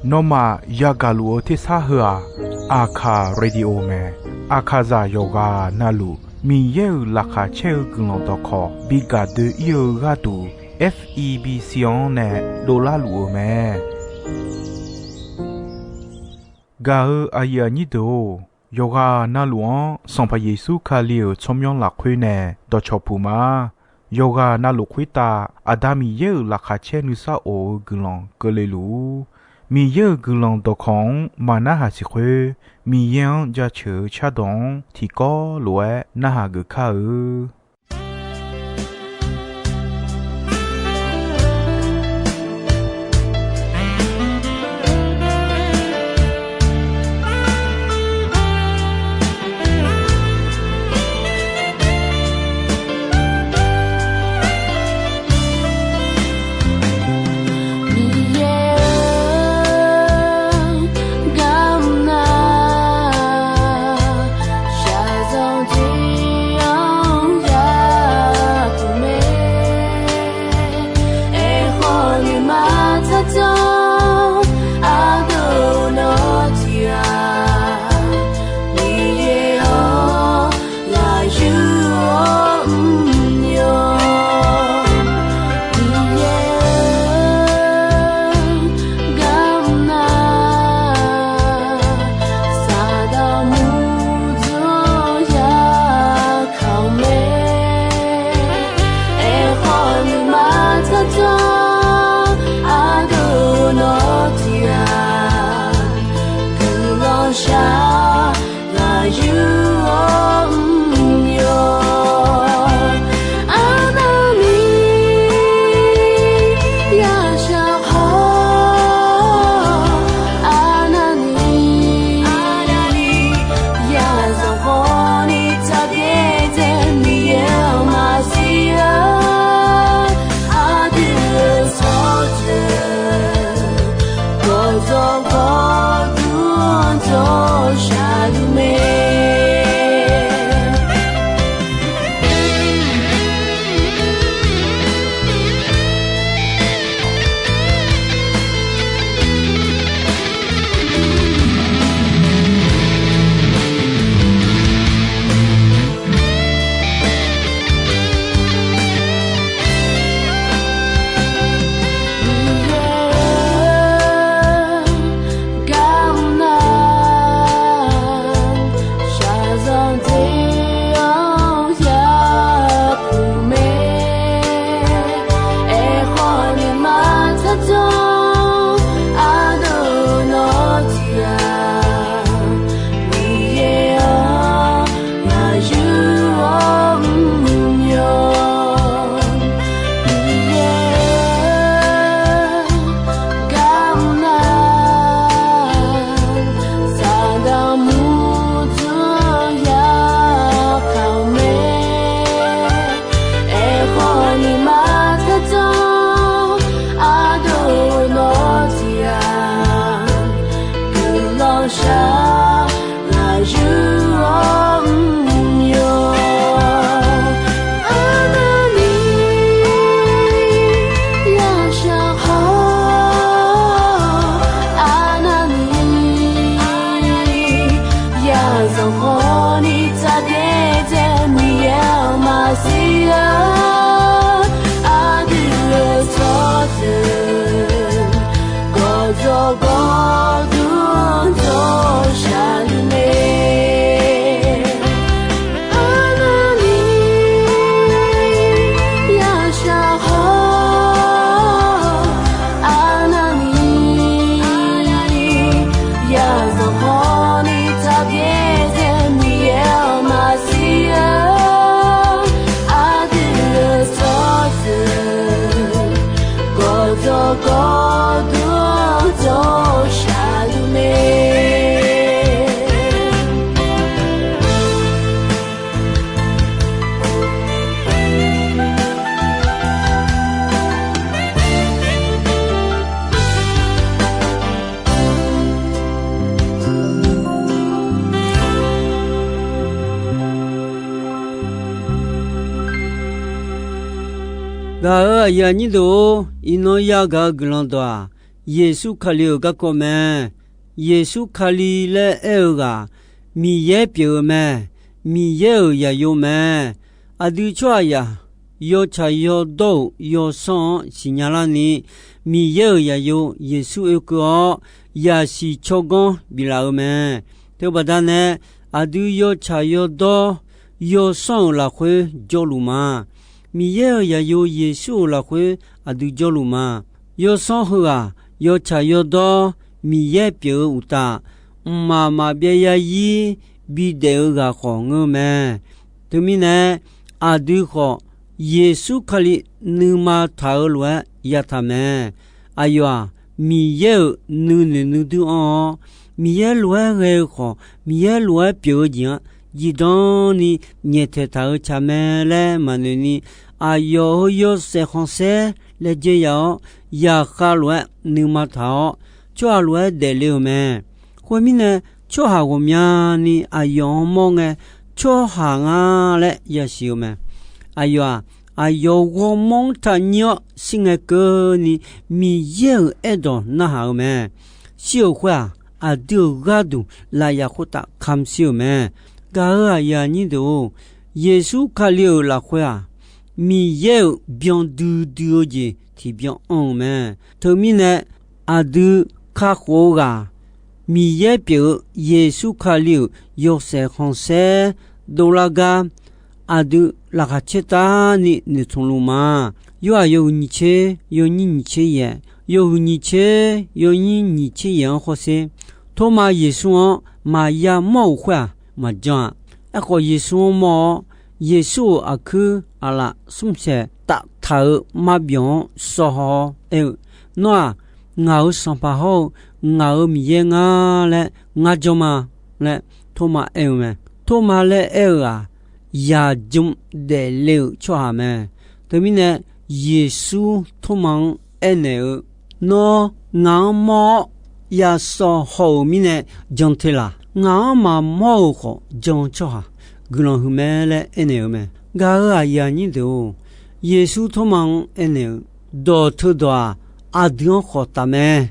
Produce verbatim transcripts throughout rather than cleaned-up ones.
Nawmaf yagaq luf-eu tersar heu-aq, Aqkaq Radio mae. Aqkaqzaq yawqghaq navluf Miqyaer-euq laqkhaq caer-eu guiqlanq dawqkawq bi gaq doe-ir-eu gharduq, F E B C-anr nae dovlar luf-eu mae. Gaq-eu aqyuif aqnyir deuq-or, yawqghaq navluf-anr Sanqpaq Yeqsur Kali-euq tsawrmyanr lafkhoer nae dawqcawq puq ma. Yawqghaq navluf khoertav Aqda Miqyaer-euq laqkhaq caer nuisar of-eu guiqlanq keuvle luf-ur. Miqyaer-euq guiqlanq dawqkawq-anr maqnarhaq siq khoer, Miqyaer-anr jaceuq-eu cardawq-anr tiqkawv lof-aer narhaq geuf kar-eu. Miqyaer-or, garmr nar, shaqzanq tiq-anr yapuq mae. Aerkhawf nuima tsardzanr ardov nawr tiq-aq, Miqyaer-or, ngaq yur-awr mrnya. Miqyaer-or, garmr nar, Saqdaq murdzanr yakaq-eu mae. Aerkhawf nuima tsardzanr ardov nawr tiq-aq, guiqlanq shaq ngaq yur-awr mrnya. Arnavni yashaq khawf, arnavni yazanq khawfni tsaqbyaer dzae Miqyaer-anr maqsiq-a. Aqdui-euq tsawrjeuq gawqjawq gawqdur-anr jawr shaqluf mae. Miqyaer-or, garmr nar, shaqzanq tiq-anr yapuq mae. Aerkhawf nuima tsardzanr ardov nawr tiq-aq, Miqyaer-or, ngaq yur-awr mrnya. Miqyaer-or, garmr nar, Saqdaq murdzanr yakaq-eu mae. Aerkhawf nuima tsardzanr ardov nawr tiq-aq, guiqlanq shaq ngaq yur-awr mrnya. Arnavni yashaq khawf, arnavni yazanq khawfni tsaqbyaer dzae Miqyaer-anr maqsiq-a. Aqdui-euq tsawrjeuq gawqjawq gawqdur-anr jawr shaqluf mae. Arnavni yashaq khawf, arnavni yazanq khawfni tsaqbyaer dzae Miqyaer-anr maqsiq-a. Aqdui-euq tsawrjeuq gawqjawq gawqdur-anr jawr shaqluf mae. Gaq-euq Aqyuif aqnyir deuq-or, iqnan yagaq-eu guiqlanq dawq-aq, Yeqsur Kali-euq garkawv mae. Yeqsur Kali laer aer-eu ghaq, Miqyaer pyeuf-eu mae. Miqyaer-euq zaqyo mae. Aqdui tsawrhaqzaq yawtsaq yawdawr-euq yawsanr-anr siqnya larni, Miqyaer-euq zaqyo Yeqsur oekeuv-awr, zaqsiq tsawrganr biflaf-eu mae. Teubaqda nae, aqdui yawtsaq yawdawr yawsanr-euq lafkhoer jawrluf ma. Miqyaer-euq zaqyo Yeqsur-euq lafkhoer aqdui jawrluf ma. Yawsanr heughaq yawtsaq yawdawr Miqyaer pyeuf-eu uqtaf, mqmaq maqbyav zarzir bidaef-eu ghaq khawf ngeur-eu mae. Teumirnae, aqdui khawf Yeqsur Kali nuima taq-eu lof-aer yataq mae. Aqyawf-aq, Miqyaer-euq nuinoeq nuidur anr-awr, Miqyaer lof-aer ghae-eu khawf, Miqyaer lof-aer pyeuf-eu jeq-anr zifdan ni nyaeftaeq taq-eu tsaq mae laer maqnoeq ni, aqyawf-euq yawshaef khanqsaer laejae yaf-awr, zaqkhav lof-aer nuima taq-awr, tsawrhaq lof-aer daefle-euq mae. Khoermirnae, tsawrhaq ghawqmyani aqyawf-anr mawr ngae, tsawrhaq nga laer yasiq-eu mae. Aqyawf-aq, aqyawf ghawrmawr-anr taqnyir-awr shir ngae keuvni, Miqyaer-euq aerdawq narhaq-eu mae. Shir-euq khoer-aq, aqdui-euq gharduq lafyaf khoertav kamq shir-euq mae. Gaq-euq aqyuif aqnyir deuq-or, Yeqsur Kali-euq lafkhoer-aq, Miqyaer-euq byan duidui-eu jeq tiqbyan anr-eu mae. Teumirnae, aqdui kakhof-eu ghaq, Miqyaer pyeuf-eu Yeqsur Kali-euq yawshaef khanqsaer dovlar gar, aqdui laqkhaq caertavni noeqtmq luf ma. Yorhaq yawhuiq nyiq tser yawnyir nyiq tser yaeq, yawhuiq nyiq tser yawnyir nyiq tser yaeq-anr hawsher. Tormav Yeqsur-anr maqya mawr-euq khoer-aq, maqjan-a. Aerkhawf, Yeqsur-anr mawr-awr, Yeqsur-euq aqkuir aqlaf smr saeq taf taq-euq marbyawq-anr sawv haw-awr aer-eu, Nawr-aq, ngaq-euq Sanqpaq hawr-eu ngaq-euq Miqyaer ngar laer ngar jan ma laer Tormav aer-eu mae. Tormav laer aer-eu-aq, yaqjm daefle-euq tsawrhaq mae. Teumirnae, Yeqsur Tormav-anr aernaeq-eu, Nawr ngaq-anr mawr-awr yasawv haw-euq mirnae jan te laq. Ngaq-anr maqmawr-euq khawf jan-eu tsawrhaq guiqlanq huiq mae laer aernaeq-eu mae. Gaq-euq aqyuif aqnyir deuq-or, Yeqsur Tormav-anr aernaeq-eu, Dawq teudawq-aq, aqdui-anr khawf taf mae.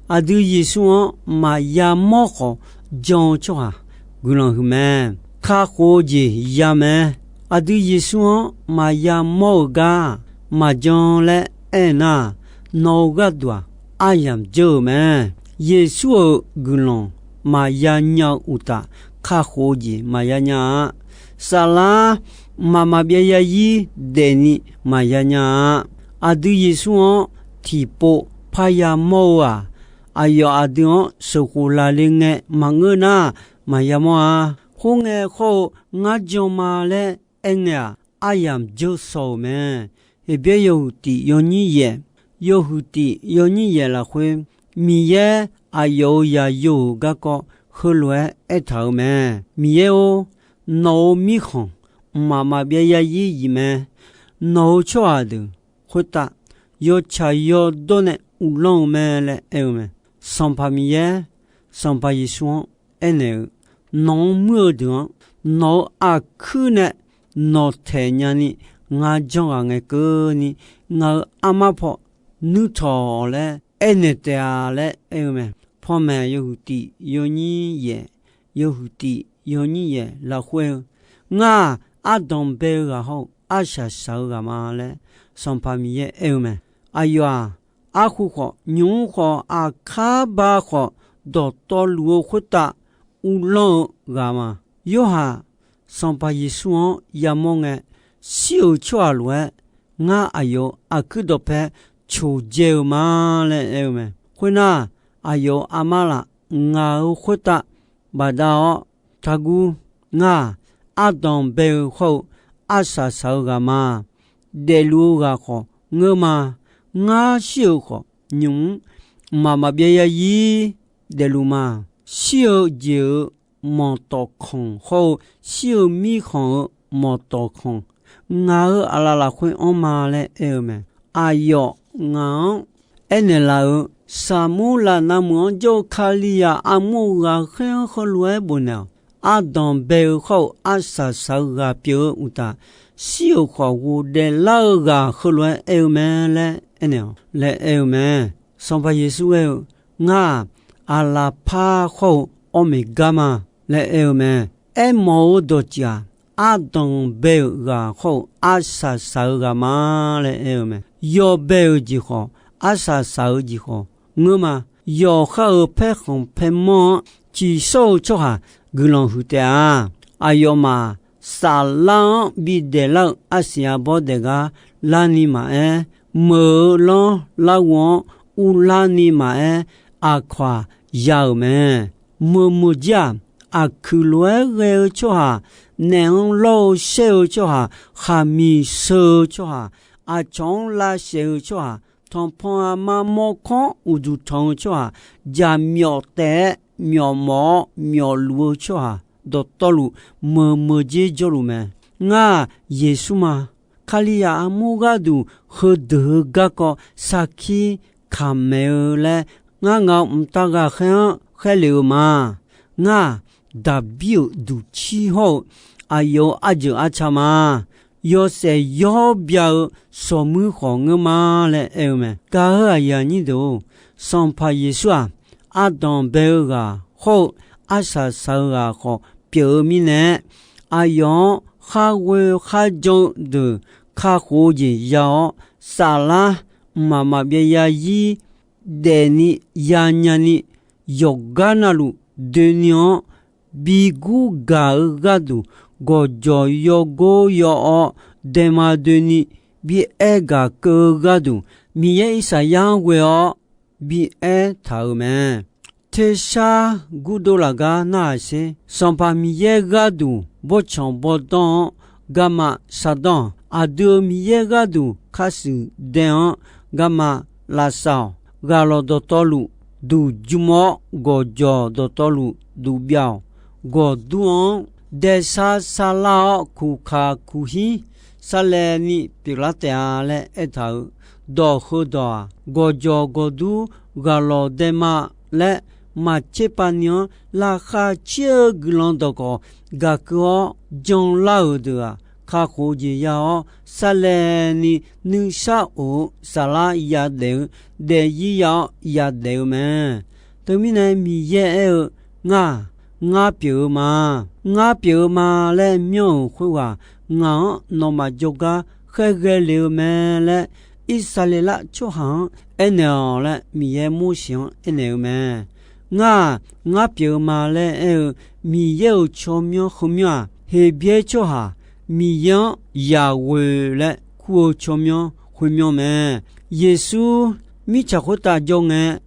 Aqdui Yeqsur-anr maqya mawr khawf jan-eu tsawrhaq guiqlanq huiq mae. Kakhof-eu jeq ya mae. Aqdui Yeqsur-anr maqya mawr-eu gar maqjan laer aernar, nawq-eu gharduq-aq, aryamq dzeur-euq mae. Yeqsur-euq guiqlanq maqya nya-eu uqtaf, kakhof-eu jeq maqya nya-a. Saflar mqmaq maqbyav zarzir daefni maqya nya-a. Aqdui Yeqsur-anr tiqpov parya mawr-eu-aq, aqyawf aqdui-anr sheuqkhof laqle ngae maqngeur nar, maqya mawr-a. Khoerngae hawr-eu ngar jan ma laer aerngae-aq, aryamq dzeur shaw-euq mae. Heqbyaer yawhuiq tiq yawnyir yaeq, yawhuiq tiq yawnyir yaeq lafkhoer, Miqyaer aqyawf-euq zaqyo-euq garkawv heulof-aer aertaq-euq mae. Miqyaer-or, nawq-euq mirkhanq mqmaq maqbyav zarzir zif mae. Nawq-euq tsawrhaq deuq khoertav yawtsaq yawdawr nae uvlanr-eu mae laer aer-eu mae. Sanqpaq Miqyaer, Sanqpaq Yeqsur-anr aernaeq-eu, Nawq-anr muir-eu deuq-anr nawq-euq aqkuir nae nawqtaeq nyani ngar janr ghaq ngae keuvni, ngaq-euq armar paw nuir tawq laer aernaeq taef-a laer aer-eu mae. Panmaeq yawhuiq tiq yawnyir yaeq, yawhuiq tiq yawnyir yaeq lafkhoer-eu, Ngar-aq, ardanq bae-eu ghaq hawr-eu arsaq saq-eu ghaq ma laer Sanqpaq Miqyaer aer-eu mae. Aqyawf-aq, arhu khawf, nymq-mr khawf, aqkar ba khawf, dawqtawvluf-eu khoertav uvlanr-eu ghaq ma. Yorhaq Sanqpaq Yeqsur-anr yamawr ngae, shir-euq tsawrhaq lof-aer ngar aqyawf-euq aqkuir dawqpae coqdzae-eu ma laer aer-eu mae. Khoernar, aqyawf-euq armar laf ngaq-euq khoertav bafdav-awr, Taqguv. Ngar-aq, ardanq bae-eu hawr-eu arsaq saq-eu ghaq ma. Daefluf-eu ghaq khawf ngeur ma. Ngar shir-euq khawf, nymq-mr mqmaq maqbyav zarzir daefluf ma. Shir-eu jeq-euq manqtawf kanq hawr-eu shir-eu mirkhanq-euq manqtawf kanq, ngaq-euq aqlaf lafkhoer anr ma laer aer-eu mae. Aqyawf ngaq-anr aernaeq laf-euq, Saqmurlaq navmeuq-anr jawr-eu Kalizaq armur-eu ghaqkhaer-anr heulof-aer bofnaeq-awq. Ardanq bae-eu hawr-eu arsaq saq-eu ghaq pyeuf-eu uqtaf, shir-euq khawf ghofdaef lar-eu ghaq heulof-aer aer-eu mae laer aernaeq-awq laer aer-eu mae. Sanqpaq Yeqsur aer-eu, Ngar-aq, aqlaqpar hawr-eu awr maeq gar ma laer aer-eu mae. Aermawf-eu dawqtsuif-aq, ardanq bae-euq ghaq hawr-eu arsaq saq-eu ghaq ma laer aer-eu mae. Yawbae-euq jeq khawf, arsaq saq-eu jeq khawf ngeur ma. Yawqha-euq paerkhanq paermanr-anr ciqshawr-eu tsawrhaq guiqlanq huiq taef-a. Aqyawfmaf saflar-anr bidaef lar-eu arsiq arbawr daeq gar larni maqaer, meuq-eu lanr larghov-anr uvlarni maqaer, aqkawq-aq ya-euq mae. Meuq meuq jir-aq, aqkuiq lof-aer ghae-eu tsawrhaq, naef-anr lawr-eu shaer-eu tsawrhaq, khaqmiq sheu-eu tsawrhaq, aqcawq-anr lavshaef-eu tsawrhaq, tanqpanq aqma mawrkawr-anr uqduq tanq-eu tsawrhaq, jaqmyawf taef-aer myawf mawf-awr myawf luf-eu tsawrhaq, dawqtawvluf meuq meuq jir jawrluf mae. Ngar-aq, Yeqsur ma. Kalizaq armur gharduq heudeuq-eu garkawv sarkir kaqmaeq-eu laer, ngar ngaq-euq mqtav ghaqkhaer-anr khaerlef-eu ma. Ngar-aq, Daqbir-euq duqcir hawr-eu aqyawf-euq arjeuq arca ma. Yawshaef yawr bya-eu sawqmuir khawf ngeur ma laer aer-eu mae. Gaq-euq aqyuif aqnyir deuq-or, Sanqpaq Yeqsur-aq, ardanq bae-eu ghaq hawr-eu arsaq saq-eu ghaq khawf pyeuf-eu mirnae-aer, aqyawf-anr khar ghoe khar jan-eu deuq kakhof-eu jeq ya-awr, saflar mqmaq maqbyav yarzir daefni yanya ni, yawqgar navluf doeni-anr bi gur gaq-eu gharduq, gawqjawq yawgor yaw-awr daema doeni bi aer gaq keuv-eu gharduq, Miqyaer Irsaqyar-anr ghoe-awr bi aertaq-euq mae. Tersar gurdov laf gar narhaq sher. Sanqpaq Miqyaer gharduq bawrtsanq bawrdanr-anr garma shardanr-awq. Aqdui-euq Miqyaer gharduq kharshuif dae-anr garma lavsav-awq. Ghaqlawq dawqtawvluf duq jmr-awr, gawqjawq dawqtawvluf duq byav-awq. Gawqdur-anr daesar sarlar-awr, kuqkaq kuqhir sarlaevni pyeuflar taef-a laer aertaq-euq dawq heudawq-aq, gawqjawq gawqdur ghaqlawq daema laer maqtser pav ni-anr laqkhaq caer-eu guiqlanq dawqkawq gaq keuv-awr janlar-euq deuq-aq, kakhof-eu jeq ya-awr sarlaevni nuisar of-eu saflar yadaef-eu daefzir ya-awr yadaef-eu mae. Teumirnae Miqyaer aer-eu, Ngar-aq, ngar pyeuf-eu ma. Ngar pyeuf-eu ma laer myanr-euq khoerghaq, ngaq-anr nawmaf jawrgar khaerghae lef-eu mae laer, Irsaqleqlav tsawrhaq-anr aernaeq-awq laer Miqyaer Morseq-anr aernaeq-eu mae. Ngar-aq, ngar pyeuf-eu ma laer aer-eu Miqyaer-euq tsawrmyanr heumyanr-aq, Heqbyaer tsawrhaq Miqyaer-anr yaq ghoe laer kur-eu tsawrmyanr khoermyanr mae. Yeqsur mirtsaq khoertav jawr ngae,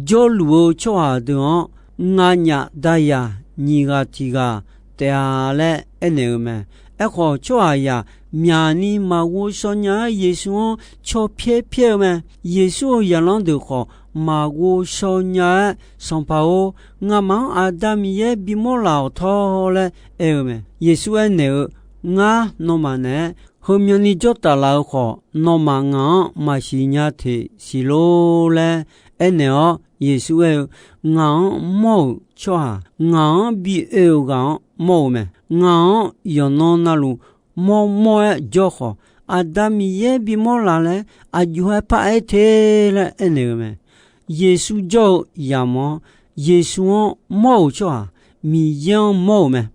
jawrluf-eu tsawrhaq deuq-anr nganyaf dayaq nyiq ghaq tiq ghaq taef-a laer aernaeq-eu mae. Aerkhawf, tsawrhaqzaq myaqni maqghov shaw nya-aer Yeqsur-anr caw pyaer pyaer-eu mae. Yeqsur-euq zaqlanr deuq khawf maqghov shaw nya-aer, Sanqpaq-or, ngamaf-anr Aqda Miqyaer bimawr laf-awq tawr laer aer-eu mae. Yeqsur aernaeq-eu, Ngar nawmaf naeq-aer heumyanni jawr taf laf-eu khawf, nawmaf ngaq-anr maqsiq nya teq siq lor laer aernaeq-awr, Yeqsur aer-eu, Ngaq-anr mawr-euq tsawrhaq, ngaq-anr bi oe-euq ghaq-anr mawr-eu mae. Ngaq-anr yawqnan navluf mawrmawr-aer jawr khawf, Aqda Miqyaer bimawr laf laer aqjox-aer paraer te laer aernaeq-eu mae. Yeqsur jawr-eu yamq-anr, Yeqsur-anr mawr-euq tsawrhaq, Miqyaer-anr mawr-euq mae.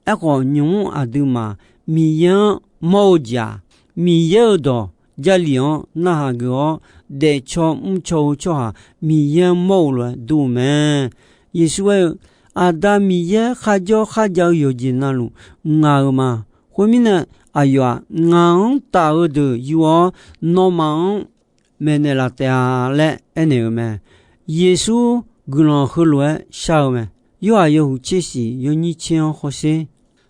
Aerkhawf, nymq-mr aqduimaf Miqyaer-anr mawr-eu jeq-aq, Miqyaer-euq dawq Jarlif-anr narhaq geuf-awr, daefcaw mrcaw-eu tsawrhaq Miqyaer-anr mawr-euq lof-aer dur-eu mae. Yeqsur aer-eu, Aqda Miqyaer kharjawr kharjav-eu yawqjeq navluf ngaq-euq ma. Khoermirnae, aqyawf-aq, ngaq-anr taf-eu deuq yur-awr, nawmaf-anr maeqnaeq laf taef-a laer aernaeq-eu mae. Yeqsur guiqlanq heulof-aer shar-eu mae. Yorhaq yawhuiq tser shiq yawnyir tser-anr hawsher.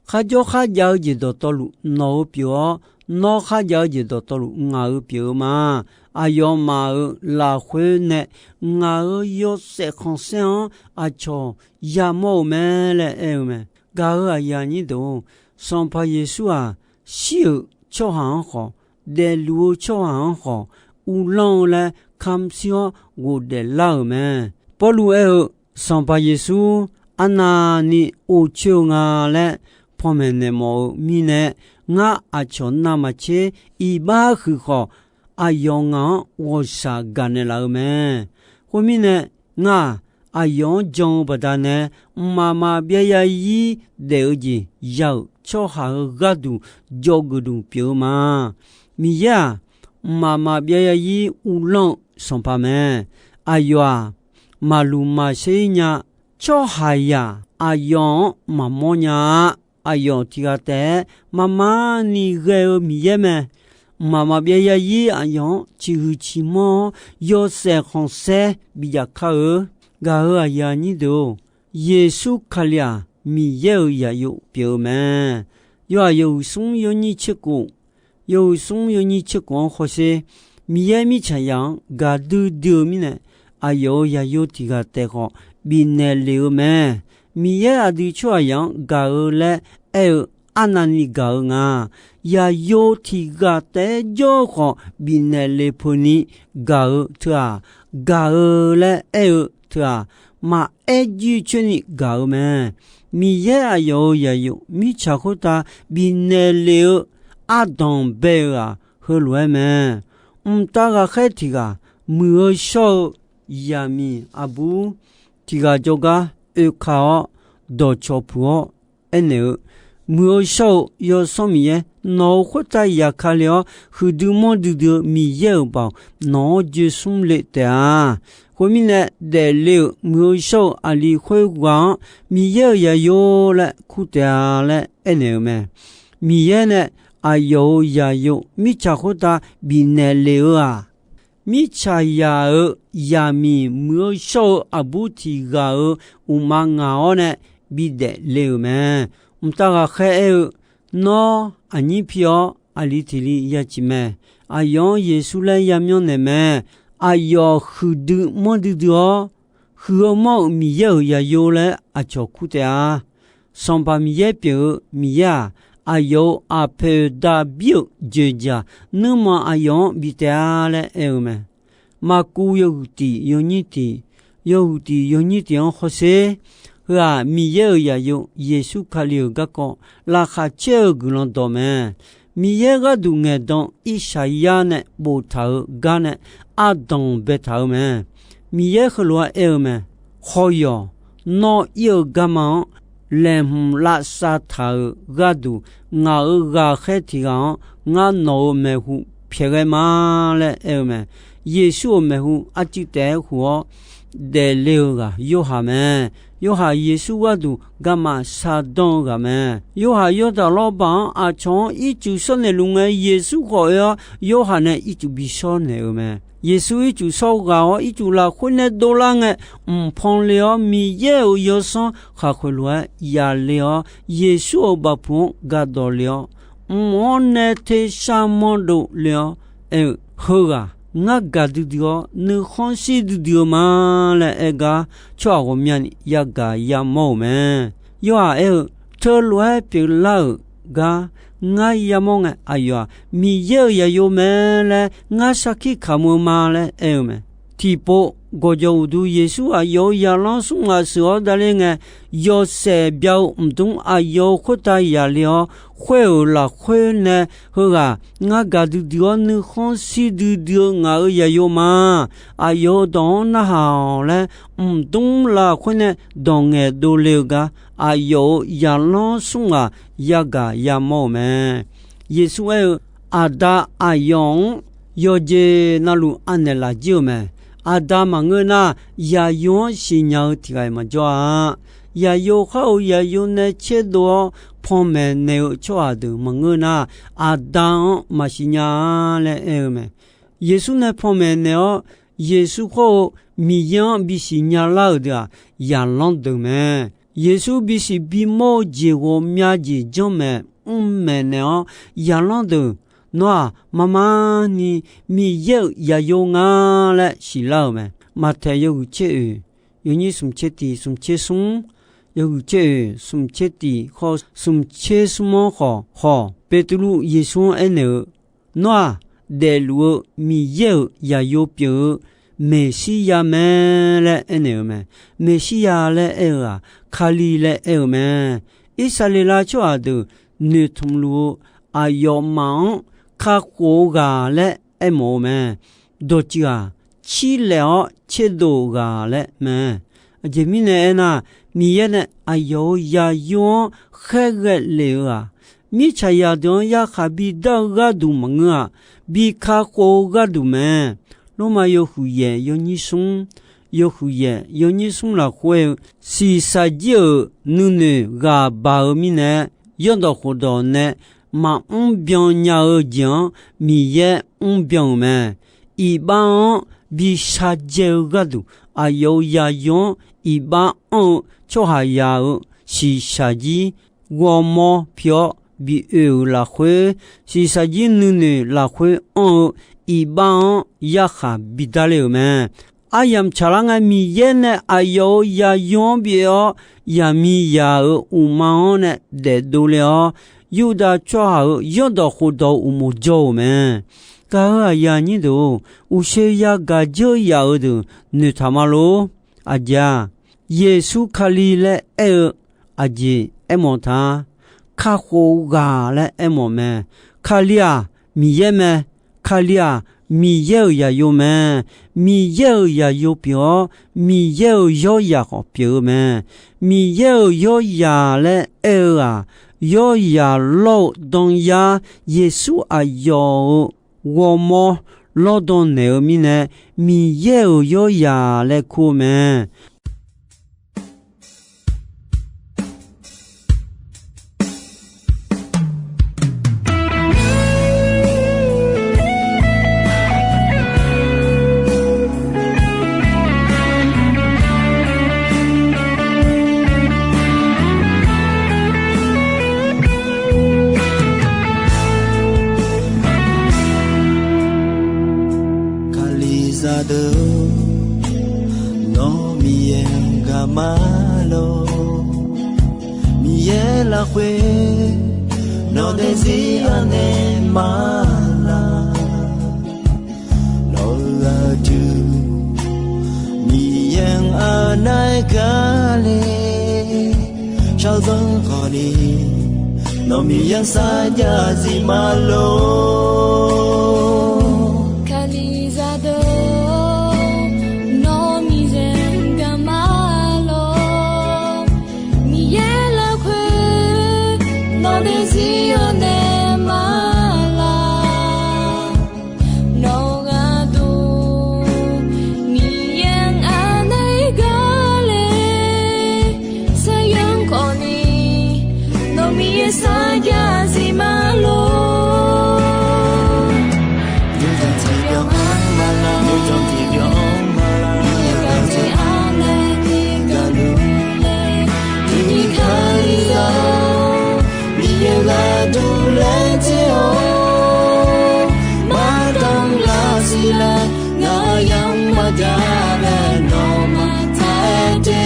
Kharjawr kharjav-eu jeq dawqtawvluf nawq-eu pyeuf-awr, nawr kharjav-eu jeq dawqtawvluf ngaq-euq pyeuf-eu ma. Aqyawfmaf-euq lafkhoer nae ngaq-euq yawshaef khanqsaer-anr aqcawq yamawr-eu mae laer aer-eu mae. Gaq-euq aqyuif aqnyir deuq-or, Sanqpaq Yeqsur-aq, shir-euq tsawrhaq-anr khawf, daefluf-eu tsawrhaq-anr khawf, uvlanr-eu laer kamq shir-awr ghofdaef lar-euq mae. Pawrluv aer-eu, Sanqpaq Yeqsur arnavni ovcoer-eu nga laer panmaeq naeq mawf-eu mirnae, Ngar aqcawq navmaqtser iqbax huiq khawf, aqyawf ngaq-anr ghawqshaq gaqnaeq laf-eu mae. Khoermirnae, ngaq aqyawf-anr jan-eu baqdanae, mqmaq maqbyav zarzir daef-eu jeq ya-euq tsawrhaq-euq gharduq dzawgeuf duq pyeuf-eu ma. Miqyaer-aq, mqmaq maqbyav zarzir uvlanr-eu Sanqpaq mae. Aqyawf-aq, maqluq maqsher nya. Tsawrhaqzaq aqyawf-anr maqmawr nya-a. Aqyawf tiqghaq taef-aer marmarni ghae-eu Miqyaer mae. Mqmaq maqbyav zarzir aqyawf-anr ciqhuiq ciqmanr-awr, yawshaef khanqsaer bidzaq kar-eu. Gaq-euq aqyuif aqnyir deuq-or, Yeqsur Kali-aq, Miqyaer-euq zaqyo pyeuf-eu mae. Yawhaiq yawhuiq smr yawnyir tserkhof, yawhuiq smr yawnyir tserkhof-anr hawsher, Miqyaer mirtsaqzaq-anr gaqdui dui-eu mirnae, aqyawf-euq zaqyo tiqghaq taef khawf bifnaeq lef-eu mae. Miqyaer aqdui tsawrhaqzaq-anr gaq-eu laer aer-eu arnavni gaq-eu nga. Zaqyo tiqghaq taef-aer jawr-eu khawf bifnaeq lef peuq ni gaq-eu teu-aq, gaq-eu laer aer-eu teu-aq, maqaer jircoer ni gaq-eu mae. Miqyaer aqyawf-euq zaqyo mirtsaq khoertav bifnaeq lef-eu ardanq bae-eu-aq, heulof-aer mae. Mqtav ghaqkhaer tiq ghaq muiq-eu shawr-eu zaqmiq aqbur tiq ghaq jawrgar oekaq-awr, dawqcawq puq-awr aernaeq-eu, Muiq-eu shawr-eu Yawsanr Miqyaer, nawq-euq khoertav zafkale-awr, huiqdui manrdui dui-eu Miqyaer-euq baoq nawq-anr joesmr le taef-a. Khoermirnae, daefle-euq muiq-eu shawr-eu aqli khoerghaq-anr Miqyaer-euq zaqyo laer kur taef-a laer aernaeq-eu mae. Miqyaer nae aqyawf-euq zaqyo mirtsaq khoertav bifnaeq lef-eu-aq, mirtsaqzaq-euq zaqmiq muiq-eu shawr-eu aqbur tiq ghaq-euq uqma ngaq-awr nae bidaef le-euq mae. Mqtav ghaqkhaer aer-eu, Nawr aqnyir pi-awr, aqli tiq li ya ciq mae. Aqyawf-anr Yeqsur laer yamyanr naeq mae. Aqyawf huiqdui manrdui dui-awr, huiq-eu manr-euq Miqyaer-euq zaqyo laer aqcawq kur taef-a. Sanqpaq Miqyaer pyeuf-eu Miqyaer-aq, aqyawf-euq aqpoeq daqbir-euq dzoeqdzaq nuirmanq aqyawf-anr bif taef-a laer aer-eu mae. Maqkuv yawhuiq tiq yawnyir tiq, yawhuiq tiq yawnyir tiq-anr hawsher. Heu-aq, Miqyaer-euq zaqyo Yeqsur Kali-euq garkawv laqkhaq caer-eu guiqlanq dawq mae. Miqyaer gharduq ngaeqdan Irsaqyar nae boftaq-euq gar nae ardanq baetaq-eu mae. Miqyaer heulof-aer aer-eu mae. Khawryawq, nawr ir-eu garma-anr laeqhmq lavsav taq-euq gharduq, ngaq-euq ghaqkhaer tiq ghaq-anr ngar nawq-euq maeqhu pyaeqghae ma laer aer-eu mae. Yeqsur-euq maeqhu arcuiv taef-aer hu-awr daefle-eu ghaq Yorhaq mae. Yorhaq Yeqsur gharduq garma shardanr-eu ghaq mae. Yorhaq Yawrdaq lawrbaq-anr aqcawq-anr ircuf shawrnaeq luf ngae, Yeqsur khawf oe-awr Yorhaq nae ircuf bi shawrnaeq-eu mae. Yeqsur ircuf shawr ghaq-awr, ircuf lafkhoer nae dovlar ngae, mqpan le-awr Miqyaer-euq Yawsanr khaqkhoeq lof-aer yale-awr, Yeqsur-euq bafpuq-anr gardawq le-awr, mq-anr nae tersar manrdov le-awr aer-eu, Heughaq ngar gaqdui dui-awr nuikhanr shir duidui-eu ma laer aer gar, tsawrhaq ghawqmyani yagaq yamawr-euq mae. Yorhaq aer-eu, Teulof-aer pyeuflar-euq gar ngar yamawr ngae, aqyawf-aq Miqyaer-euq zaqyo mae laer ngar sarkir kamq-eu ma laer aer-eu mae. Tiqpov gawqjawq uqdu Yeqsur aqyawf-euq zaqlanr smr ghaq sheuq-awr davler ngae, yawshaef bya-eu mqdmr aqyawf-euq khoertav yaqle-awr, khoer-euq lafkhoer nae, Heughaq ngar gaqdui dui-awr nuikhanr shir duidui-eu ngaq-euq zaqyo ma. Aqyawf-euq dawq-anr narhaq-awq laer, mqdmr lafkhoer nae dawq ngaeqdov le-eu gar, aqyawf-euq zaqlanr smr ghaq yagaq yamawr-euq mae. Yeqsur aer-eu, Aqda aqyawf-anr yawqjeq navluf anaeq laf jir-euq mae. Aqda maqngeur nar, zaqyo-anr siqnya-eu tiq ghaq-iq maqjawr-a. Zaqyo khar-euq zaqyo nae tserdov-awr panmaeq naeq-eu tsawrhaq deuq maqngeur nar, Aqda-anr maqsiq nya-a laer aer-eu mae. Yeqsur nae panmaeq naeq-awr, Yeqsur khawr-eu Miqyaer-anr bisiq nyalar-euq deuq-aq, zaqlanr deuq mae. Yeqsur bisiq bimawr-eu jeq ghawqmya jeq janrmaeq mrmaeq naeq-awr, zaqlanr deuq, Nawr-aq marmarni Miqyaer-euq zaqyo nga laer siqlar-euq mae. Maqtaeq yawhuiq tser oeq, yawnyir smq tser tiq, smq tser smr, yawhuiq tser oeq, smq tser tiq khawf, smq tser smr-anr khawf, khawf, Beqtuvluv Yeqsur-anr aernaeq-eu, Nawr-aq, daefluf-eu Miqyaer-euq zaqyo pyeuf-eu Meqsirya mae laer aernaeq-eu mae. Meqsirya laer aer-eu-aq, Kali laer aer-eu mae. Irsaqleqlav tsawrhaq deuq noeqtmq luf-eu aqyawfmaf-anr kakhof-eu ghaq laer aermawf-eu mae. Dawqtsuif-aq, cirlaef-awr tserdov-euq ghaq laer mae. Aqjeq mirnae aernar, Miqyaer nae aqyawf-euq zaqyo-anr khaerghae lef-eu-aq, mirtsaqzaq deuq-anr yarkhaq bidar-eu gharduq maqngeur-aq, bi kakhof-eu gharduq mae. Lormav yawhuiq yaef yawnyir smr, yawhuiq yaef yawnyir smr lafkhoer-eu, shiqshaq jir-euq nuinoeq ghaq baq-eu mirnae, yawrdawq khofdawq nae maqmr byan nya-eu jeq-anr Miqyaer mrbyan-euq mae. Iqbax-anr bi shardzae-eu gharduq, aqyawf-euq zaqyo-anr iqbax anr-eu tsawrhaqzaq-euq shiqshaq jir ghawrmawr pi-awr bi oe-euq lafkhoer, shiqshaq jir nuinoeq lafkhoer anr-eu iqbax-anr yarkhaq bidar le-euq mae. Aryamq tsaqlar ngae, Miqyaer nae aqyawf-euq zaqyo-anr bif-awr, zaqmiqzaq-euq uqma-anr nae daefdov le-awr, Yurdav tsawrhaq-euq yawrdawq khofdawq-eu uqmov jawr-euq mae. Gaq-euq aqyuif aqnyir deuq-or, uqshoe yagaq dzeur yaf-eu deuq noeqtaq ma lor. Aqjeq-aq, Yeqsur Kali laer aer-eu aqjeq aermawf ta. Kakhof-eu ghaq laer aermawf mae. Kali-aq, Miqyaer mae. Kali-aq, Miqyaer-euq zaqyo mae. Miqyaer-euq zaqyo pyeuf-awr, Miqyaer-euq yawryaq khawf pyeuf-eu mae. Miqyaer-euq yawryaq laer aer-eu-aq, yawryaq lawr-eu danryar Yeqsur aqyawf-euq ghawrmawr lawrdan naeq-eu mirnae, Miqyaer-euq yawryaq laer kur-eu mae. Kalizaq deuq, nawr Miqyaer-anr gaq ma lor. Miqyaer lafkhoer nawq daefzir anaeq ma laq. Nawq-euq aqdui Miqyaer-anr anaeq gaq le. Shawrdanr khawfni nawq Miqyaer-anr sarjax zif ma lor. Kalizaq deuq, nawr Miqyaer-anr gaq ma lor. Miqyaer lafkhoer nawq daefzir anaeq ma laq. Nawq-euq aqdui Miqyaer-anr anaeq gaq le. Shawrdanr khawfni nawq Miqyaer sarjax zif ma lor. Yawqjeq tiqbyan-anr ma laq, yawqjeq tiqbyan-anr ma laq, Miqyaer gaq jeq anaeq ni gaq luf le. Tiqnyir Kalizaq-or, Miqyaer gharduq laejae-awr, mardanr lar siq laer ngaq-euq yamq maqjav laer nawmaf taq-aer de.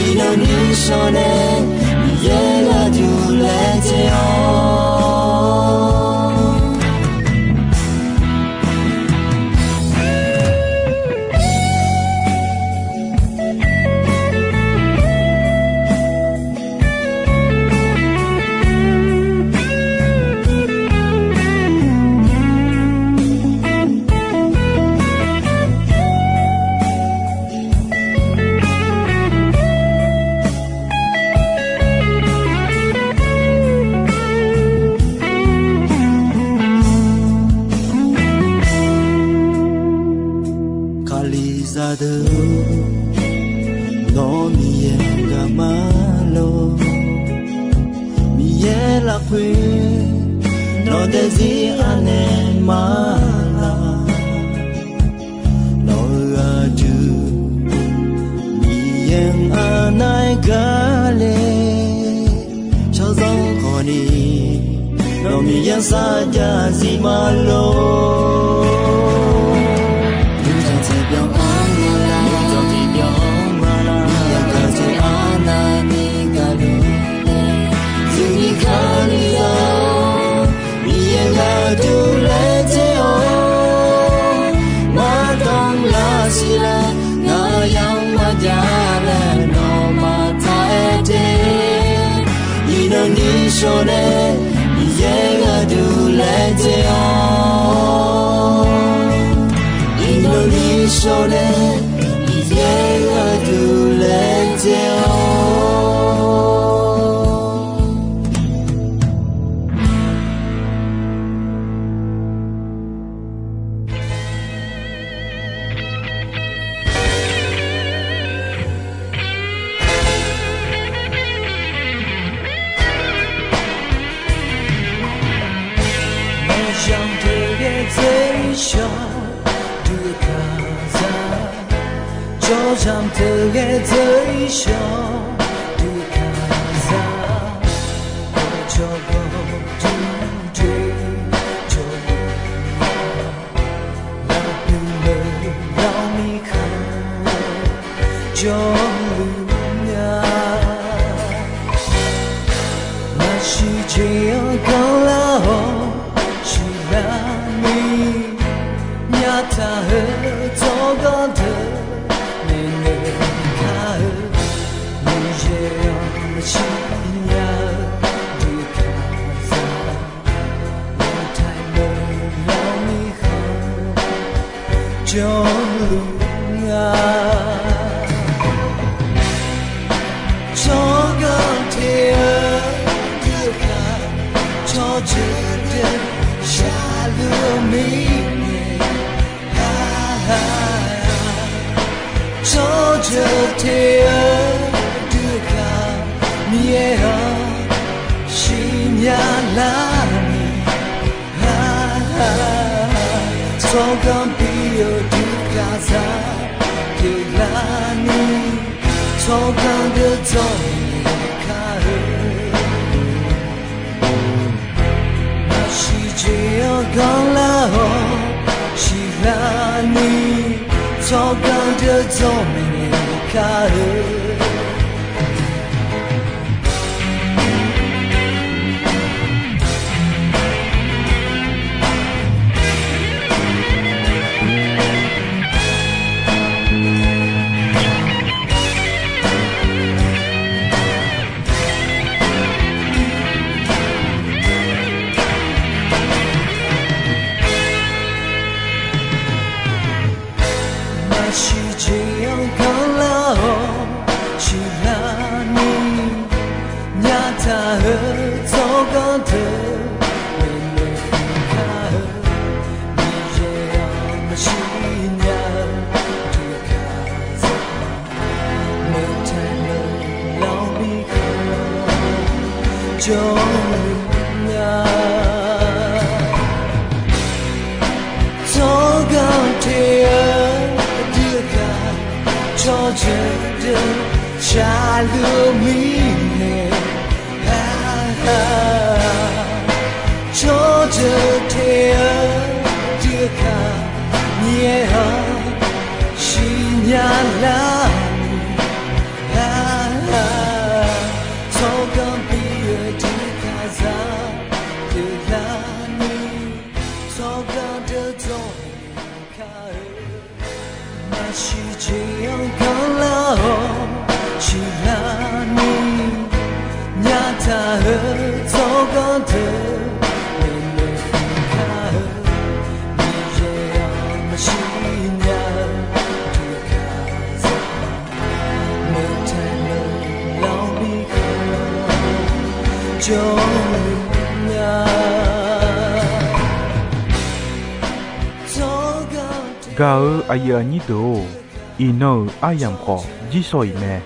Iqnan nuishawr nae Miqyaer gharduq laejae-awr. Kalizaq deuq, nawr Miqyaer-anr gaq ma lor. Miqyaer lafkhoer nawq daefzir anaeq ma laq. Nawq-euq aqdui Miqyaer-anr anaeq gaq le. Shawrdanr khawfni nawq Miqyaer-anr sarjax zif ma lor. Yawqjeq tiqbyan-anr ma laq, yawqjeq tiqbyan-anr ma laq, Miqyaer gaq jeq anaeq ni gaq luf le. Tiqnyir Kalizaq-or, Miqyaer gharduq laejae-awr, mardanr lar siq laer ngaq-euq yamq maqjav laer nawmaf taq-aer de. Iqnan nuishawr nae Miqyaer Miqyaer gharduq laejae-awr, iqnan ni shawr nae, Miqyaer gharduq laejae-awr. Maqzanq teughaq dzerzaq dui kaqzaq, jawrzanq teughaq dzerzaq dui kaqzaq, jawrgawr duidui jawrluf-a, lafpuq meuq lawr mirkhanq jawrluf-a. Maqsiq jeq-anr ganrlar-awr siqlar ni, nyaftaq-eu tsawrganr deuq maeqnaeq kar-eu, Miqyaer-anr siqnya-eu dui kaqzaq, lawtaeq meuq lawr mirkhanq jawrluf-a. Tsawrganr te-eu deuq khaq, tsawrjeuq deuq shaqluf-eu mirnae, tsawrjeuq te-eu deuq khaq, Miqyaer-anr siqnya lar ni, tsawrganr bi-eu dui kaqzaq pyeuflar ni, tsawrganr deuq dzawrnaeq kar-eu. Maqsiq jeq-anr ganrlar-awr siqlar ni, tsawrganr deuq dzawrnaeq kar-eu. Maqsiq jeq-anr ganrlar-awr siqlar ni, nyaftaq-eu tsawrganr deuq maeqnaeq kar-eu, Miqyaer-anr maqsiq nya-eu dui kaqzaq, meuq taeq meuq lawr mirkhanq jawrluf-a. Tsawrganr te-eu dui kaq, tsawrjeuq deuq shaqluf-eu mirnae, tsawrjeuq te-eu dui kaq, Miqyaer-anr siqnya lar ni, tsawrganr bi-eu dui kaqzaq pyeuflar ni, tsawrganr deuq dzawrnaeq kar-eu. Maqsiq jeq-anr ganrlar-awr siqlar ni, nyaftaq-eu tsawrganr deuq maeqnaeq kar-eu, Miqyaer-anr maqsiq nya-eu dui kaqzaq, meuq taeq meuq lawr mirkhanq jawrluf-a. Gaq-eu aqyuif aqnyir deuq-or, iqnan-euq aryamq khawf jirsawq iq mae.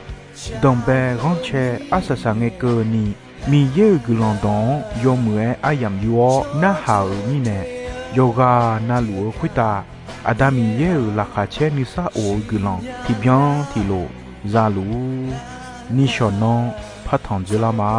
Danqbae ghanrcae arsaq saq ngae keuvni, Miqyaer-euq guiqlanq dawq-anr yawmuiq-aer aryamq yur-awr narhaq-euq mirnae, yawqghaq navluf-eu khoertav Aqda Miqyaer-euq laqkhaq caer nuisar of-eu guiqlanq tiqbyan tiqlof za luf-ur. Nishawq nanr partanq dzoerlar ma.